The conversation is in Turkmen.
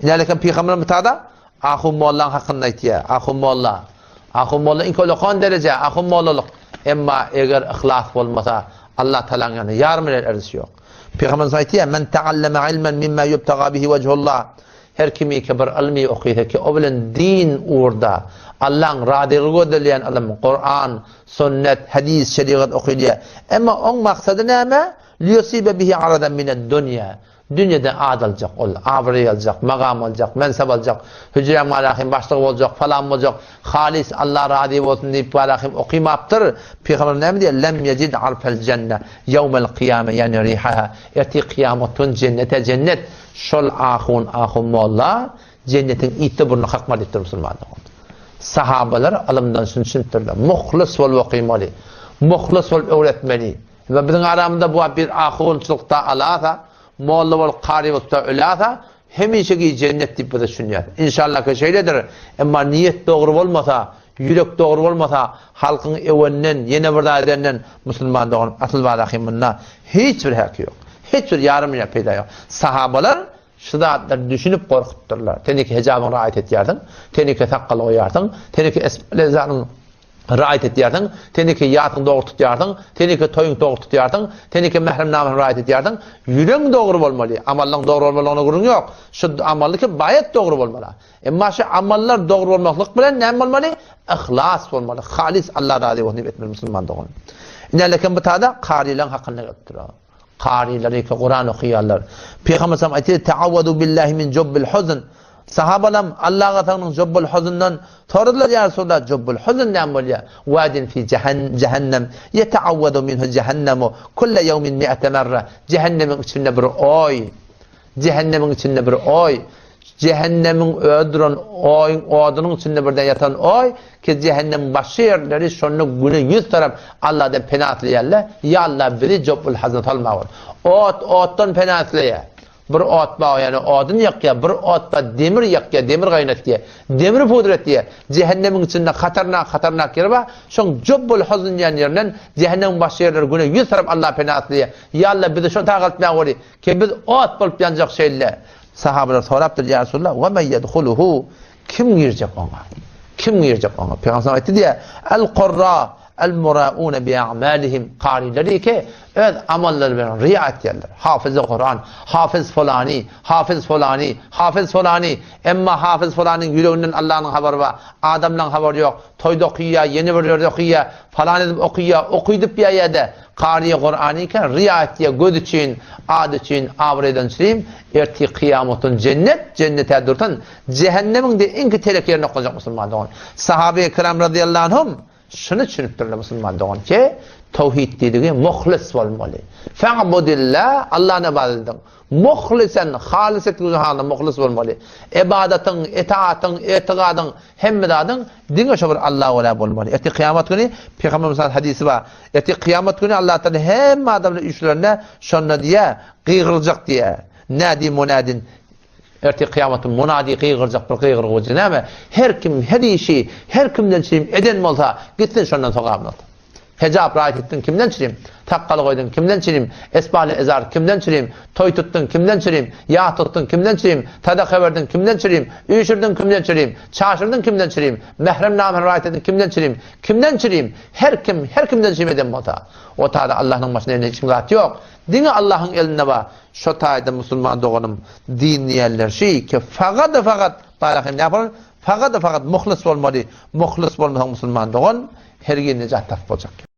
Inälekem pygamber mutada Ahun mollaň hakynda aýtýar. Ahun molla. Ahun molla iň ullakan dereje, ahun mollalyk. Emma eger yhlas bolmasa, Allah Tagalaň ýanynda ýarym bilen erzişi ýok. Pygamberimiz aýtýar, Men ta'allama ilmen mimma yubtaga bihi wejhullah. Her kimiki bir ylmy okysa ki, o bilen din ugurda Allaň razylygy gözlelýän ylym, Kuran, sünnet, hadys, şerigat okylýar. Emma oň maksady näme? Liyusibe bihi aradan mined-dunýa. Dünýede ad aljak ol, abraý aljak, magam aljak, mensep aljak, hüjräň malahym başlygy boljak, falan boljak, halys Alla razy bolsun diýip malahym okymapdyr. Pygamberimiz näme diýýär? Lem yejid arfel jenne ýewmel kyýame ýagny rihaha. Ertir kyýamat gün jennete jennet. Şol ahun, ahun molla jennetiň ýiti burny kakmaz diýipdir musulman dogan. Sahabalar ylymdan şuny düşünipdirler. Muhlys bolup okymaly. Muhlys bolup öwretmeli. We biziň aramyzda bu wagt bir ahunçylykda alasa, molla bolup kary bolupda ölasa, hemişeki jennet diýip bize düşünýär. Inşallah ki şeýledir. Emma niýet dogry bolmasa, ýürek dogry bolmasa, halkyň öwenden, ýene bir zat edenden musulman dogan asyl barahym munda hiç bir häki ýok. Hiç bir ýarym ýa peýda ýok. Sahabalar şu zatlary düşünip gorkupdyrlar. Sen iki hijabyňy raýat etýärsiň, sen iki sakgal goýarsyň, sen iki esbab-lezanyň raýat etýärsiň, sen iki ýasyň dogry tutýarsyň, sen iki toýuň dogry tutýarsyň, sen iki mährem-namysyny raýat etýärsiň. Ýüregiň dogry bolmaly, amallaryň dogry bolmalygyna gürrüň ýok. Şu amallyky baýat dogry bolmaly. Emma şu amallar dogry bolmaklyk bilen näme bolmaly? Yhlas bolmaly. Halys Allah razy bolsun diýip etmeli musulman dogan. Ine lekin bu tada karylaryň hakynda gelip dur. Karylar ýeke Kuran okaýarlar. Pygamber sallam aýtdy, Ta'awwadu billahi min jubbil huzn. Sahabalam Allaha sygnyň jubbil huzundan soradylar, ýa Resulallah, jubbil huzn näme bolýar? Wadin fi jahannem yeta'awwadu minhu jahannamu kulla yawmin mi'ata marra. Jahannemiň içinde bir oý. Jähennemiň içinde bir oý, jähennemiň özi duran oýuň odunyň içinde birden ýatan oý, ki jähennemiň başga ýerleri şonda güne ýüz tarap Allahdan pena isleýärler, Ýa Allah bizi jobul hazna salmagyn. Ot otdan pena isleýär. Bir ot bar ýöne odun ýakýar, bir ot bar demir ýakýar, demir gaýnatýar, demir pudretýär. Jähennemiň içinde hatarnak hatarnak ýeri bar, şoň jobul hazn diýen ýerinden jähennemiň başga ýerleri güne ýüz tarap Allah pena isleýär. Ýa Allah bizi şo tagaltmagyn. Ki biz ot bolup ýanjak şeýle. Sahabalar sorapdyr, Ýa Resulallah, we men ýedhuluhu? Kim girjek oňa? Kim girjek oňa? Pygamber aýtdy diýä, El qurra el murauna bi a'malihim. Karylar ki, öz amallary bilen riýa etýärler. Hafiz Kuran, hafiz folani, hafiz folani, hafiz folani. Emma hafiz folanyň ýüreginden Allanyň habary bar, adamlaryň habary ýok. Toýda okaýar, ýene bir ýerde okaýar, falan edip okaýar, okydyp ýa-da Kary Kurany eken riýa etýä göz üçin, ad üçin, abraýdan üçin, ertir kyýamatyn jennet, jennete dursun, jähennemiň-de iňki telek ýerine oklajak musulman dogan. Sahabeýi kiram razyýallahu anhum şuny düşünipdirler musulman dogan ki, towhid diýdigi muhlis bolmaly. Fa'budillah, Allahny ybadat ediň. Muhlisen, halys etgüzi halda muhlis bolmaly. Ybadatyň, etaatyň, etigadyň, hemme zadyň diňe şo bir Allaha görä bolmaly. Ertir kyýamat güni Pygamberimiz hadysy bar. Ertir kyýamat güni Allah Taala hemme adamlary üýşürende şonda diýýär, gygyryljak diýýär. Nadi munadin. Ertir kyýamat güni munadi gygyrjak bir gygyrgyjy näme? Her kim her işi her kimden çirim eden bolsa, gitsin şondan sogabyny alsyn. Hejap raýat etdiň kimden çirim? Sakgal goýduň kimden çirim? Esbaly ezar kimden çirim? Toý tutduň kimden çirim? Ýas tutduň kimden çirim? Sadaka berdiň kimden çirim? Üýşürdiň kimden çirim? Çaşyrdyň kimden çirim? Mährem namyny raýat etdiň kimden çirim? Kimden çirim? Her kim her kimden çirim eden bolsa, o taýda Allahnyň başyna elinde hiç kim zat ýok. Diňe Allahyň elinde bar. Şo taýda musulman doganym din diýenler şi ki fagada fagat barahym näme Fagada fagat muhlys bolmaly. Muhlys bolmasaň musulman dogan hergiz nejat tapyp boljak.